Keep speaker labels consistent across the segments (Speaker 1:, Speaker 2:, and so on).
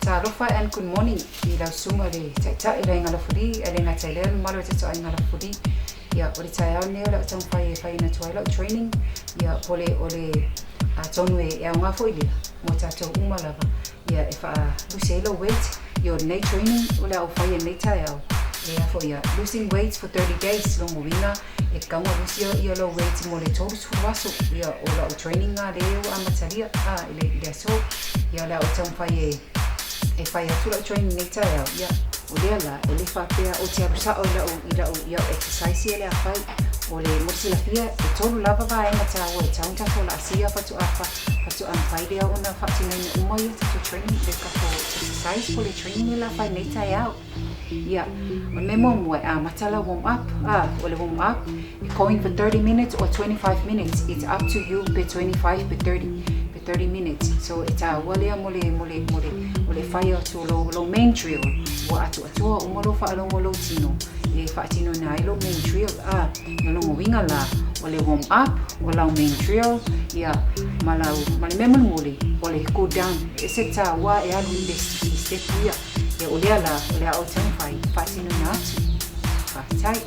Speaker 1: Talofa and good morning i lau susuga i le Taitai o le Aiga Lafuli ae le gata i lea le mamalu o le tatou Aiga Lafuli. Ia, o le taeao lenei o le a ou taumafai e fai ina atu ai lau training, ia, po le, o le, atonu e aoga foi lea mo tatou uma lava, ia, e faa-lose ai lou weight. Ia, o lenei training o le a ou faia i lenei taeao, e a foi ia, losing weight for 30 days, lona uiga e tatau ona lusi ia lou weight mo le 30 aso. Ia, o lau training lena lea ua amatalia, a, i le, i le aso. Ia, o le a ou taumafai e, e fai atu lau training i lenei taeao. Ia, o lea la, e le faapea ou te alu sao i lau, i lau, i au exercise ia le a fai. O le, mo le silafia, e tolu lava vaega taua e tatau ona tatou laasia faatoa fa, faatoa mafai lea ona faatinoina uma ia tatou training, le tatou exercise po o le training lea o le a fai i lenei taeao. Ia, o le mea muamua e amata lau warm up, a, o le warm up, e going for 30 minutes or 25 minutes, it's up to you pe 25 pe 30, pe 30 minutes. So e taua lea mo le, mo le, mo le, mo le fai atu o lou, lou main drill, ua atoatoa uma lou faalogo o lou tino e faatinoina ai lou main drill. A, o lona uiga la, o le warm up, o lau main drill, ia, ma lau, ma le mea mulimuli, o le cool down. E ese taua e alu i le step ia. Ia, o lea la, o le a ou taumafai, faatinoina atu. Faafetai.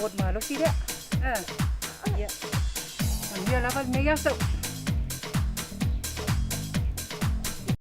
Speaker 1: sport malosi lea. Ia, manuia lava lenei aso.